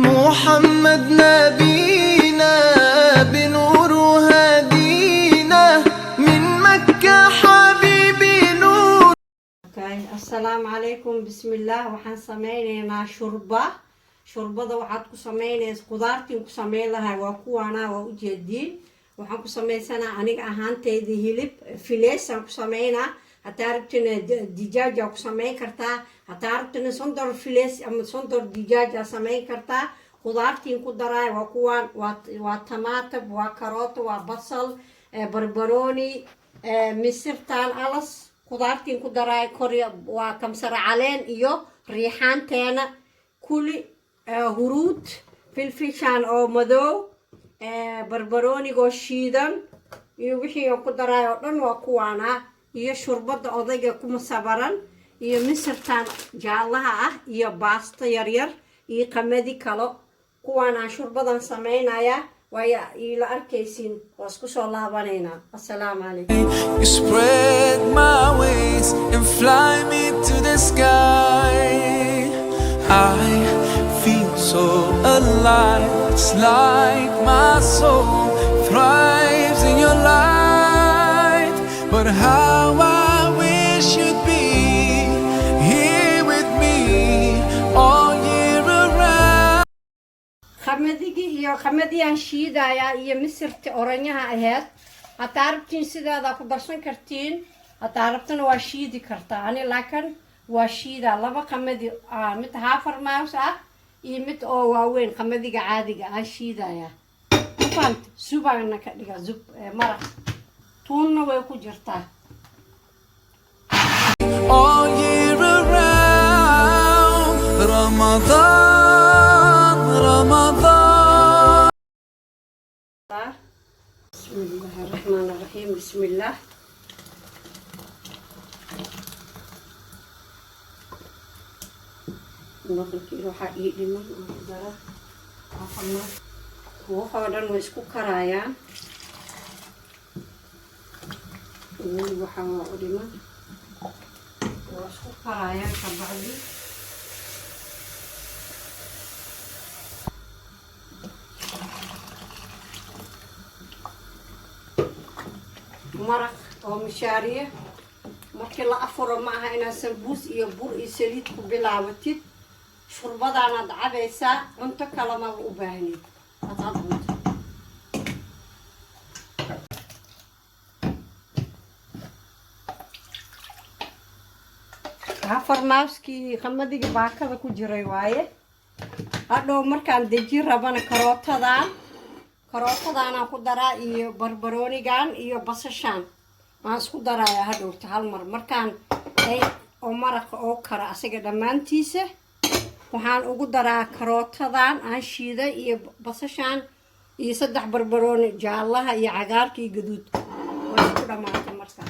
محمد نبينا بنور هدينا من مكة حبيبي نور. Okay, assalaamu calaykum, bismillaah. Waxaan sameyneynaa shurba. Shurbada waxaad ku sameynaysa qudaartiin ku sameyn lahay waa kuwaana, waa ujeediin. Waxaan ku sameysanaa aniga ahaanteyda hilib fileysaan ku sameynaa. Hataa rabtina dijaajaa ku sameyn kartaa, hataa rabtina sondor fileys ama sondor dijaajaa sameyn kartaa. Qudaartiin ku daraay waa kuwaan: waa tamaatab, waa karooto, waa basal, barbarooni, misirtaan alas. Qudaartiin ku daraay kor waa kamsaro caleen iyo riixaanteena kuli, huruud, filfishaan oo madow, barbaroonigoo shiidan iyo wixii aan ku daraay oo dhan waa kuwaana, iyo shurbadda odayga kuma sabaran, iyo misirtaan jaallaha ah, iyo baasto yaryar, iyo qamadi kalo. Kuwaanaan shurbadan samaynayaa, waayo iila arkaysiin. Waa isku soo laabanaynaa. Assalaamu calaykum. You spread my wings and fly me to the sky. I feel so alive. It's like my soul thrives in your light. But how I wish you'd be here with me all year around. Qamadigi iyo qamadiyaan shiidayaa iyo misirta oranyaha aheyd. Hataa rabtiin sideedaa ku darsan kartiin, hataa rabtana waa shiidi kartaa. Ani laakan waa shiidaa laba qamadi, mid hafermaus ah iyo mid oo waaweyn, qamadiga caadiga aan shiidayaa. Mafahant? Subaana ka dhigaa zub, maraq tuunna way ku jirtaa. All year around. Ramadan, Ramadan. بسم الله الرحمن الرحيم، بسم الله. Boqolkii waxaa ii dhiman oo ku dara afarna. Waxoo dhan way isku karayaan weli, waxaa waa u dhiman, waa isku karayaan. Kabacdi maraq oo mishaariye markii la afuro ma aha inaad sambuus iyo bur iyo saliid ku bilaabatid. Shurbadaanaad cabaysaa, cunto kalamaba u baahnid hadaad cunto. Hafermauskii qamadiga baakada ku jiray waaye. Hadhow markaan deji rabana karootadan, karootadaanaan ku daraa iyo barbaroonigan iyo basashaan waan isku darayaa hadhowta hal mar markaan ay oo maraqa oo kara asaga dhammaantiisa. Waxaan ugu daraa karootadan aan shiiday iyo basashaan iyo saddex barbarooni, jaallaha iyo cagaarka iyo gaduudka. Way isku dhamaatay. Markaa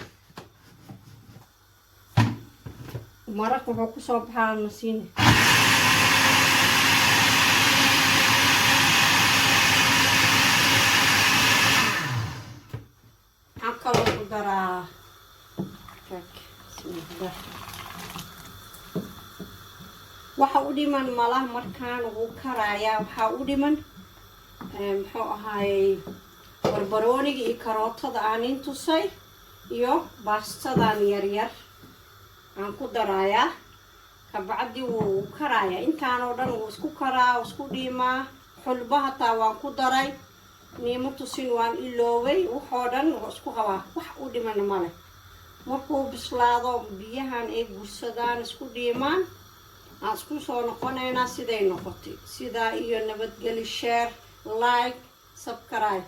maraq wuxuu kusoo baxaa nasiine. Waxaan kaloo ku daraa, bismillah, waxa u dhiman malah. Markaan wuu karayaa, waxaa u dhiman, muxuu ahaayey, barbarooniga iyo karootada aan in tusay iyo baastadan yaryar aan ku darayaa. Kabacdi wuu karayaa, intaanoo dhan wuu isku karaa, wuu isku dhiimaa. Xulbo hataa waan ku daray, niimo tusin, waan iloobay. Waxoo dhan wuu isku qabaa, wax u dhiman male. Markuu bislaado, biyahan ay gursadaan, isku dhiimaan, aan isku soo noqonaynaa siday noqotay. Sidaa iyo nabadgeli. Share, like, subscribe,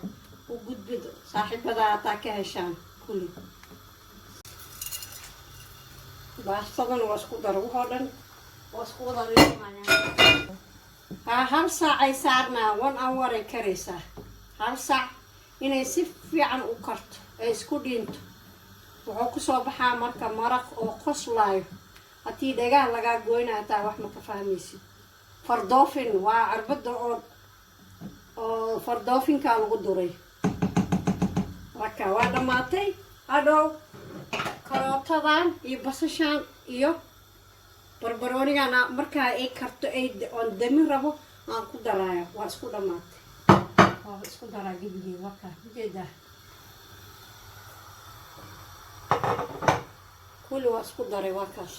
u gudbid saaxiibada hataa ka heshaan kulli. Baastadan waa isku dara, waxoo dhan waa isku wada liimayaan. Ha, hal saacay saarnaa, one hour ay karaysaa. Hal saac inay si fiican u karto ay isku dhinto. Wuxuu kusoo baxaa marka maraq oo qoslaayo, haddii dhagaha lagaa goyna hataa wax ma ka fahmaysid. Fardoofin waa carbada oo fardoofinkaa lagu duray. Marka waa dhammaatay. Hadhow karootadan iyo basashaan iyo barbaroonigan markaa ay karto ay oon damin rabo. Aan ku daraaya, waa isku dhammaatay, waa isku daraa gebigeed. Waa kaa, ujeedaa, kulli waa isku daray. Waa kaas.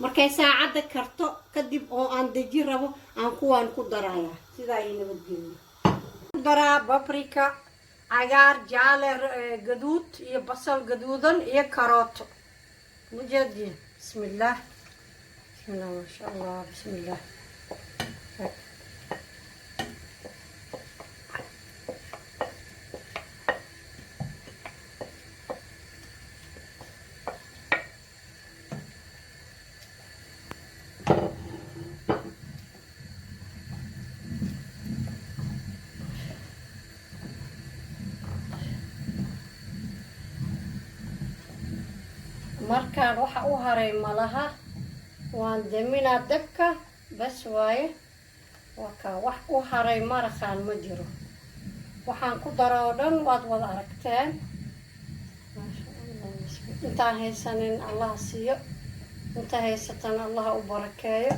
Markay saacadda karto kadib oo aan deji rabo, aan kuwaan ku darayaa. Sidaa iyo nabadgelyo. Ku daraa paprika cagaar, jaale, gaduud iyo basal gaduudan iyo karooto. Mujeediin? Bismillaah, bismillah, maasha Allah, bismillah. Markaan waxa u haray malaha, waan deminaa dabka, bas waaye. Waa kaa, wax u haray maraqaan ma jiro. Waxaan ku dara oo dhan waad wada aragteen, maasha Allah. Intaan haysanin Allaha siiyo, inta haysatan Allaha u barakeeyo,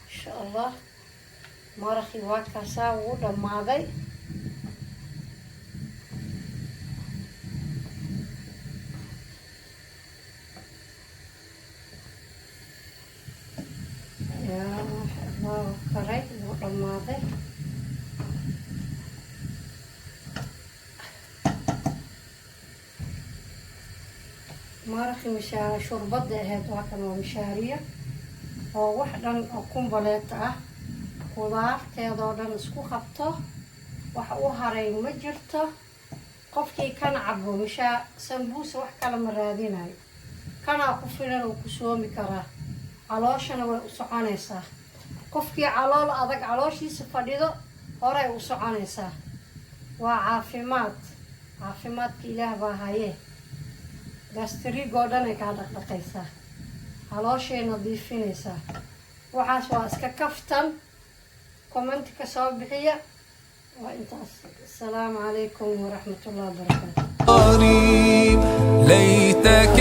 insha Allah. Maraqii waa kaasaa, wuu dhammaaday. Yaa maasha Allah, wuu karay, wuu dhammaaday. Maraqii mishaa shurbada ahayd waa kan, waa mishaariya oo wax dhan oo kumbaleeta ah, qudaarteedoo dhan isku qabto. Wax u haray ma jirto. Qofkii kana cabo mishaa sambuusa, wax kale ma raadinayo, kanaa ku filan oo ku soomi karaa. Calooshana way u soconaysaa. Qofkii calool adag, calooshiisa fadhido, horay u soconaysaa. Waa caafimaad, caafimaadka Ilaah baa haye. Gastrigoo dhan ay kaa dhaqdhaqaysaa, calooshay nadiifinaysaa. Waxaas waa iska kaftan. Commenti ka soo bixiya. Waa intaas. Asalaamu calaykum waraxmatullahi wabarakaatu. قريب ليتك.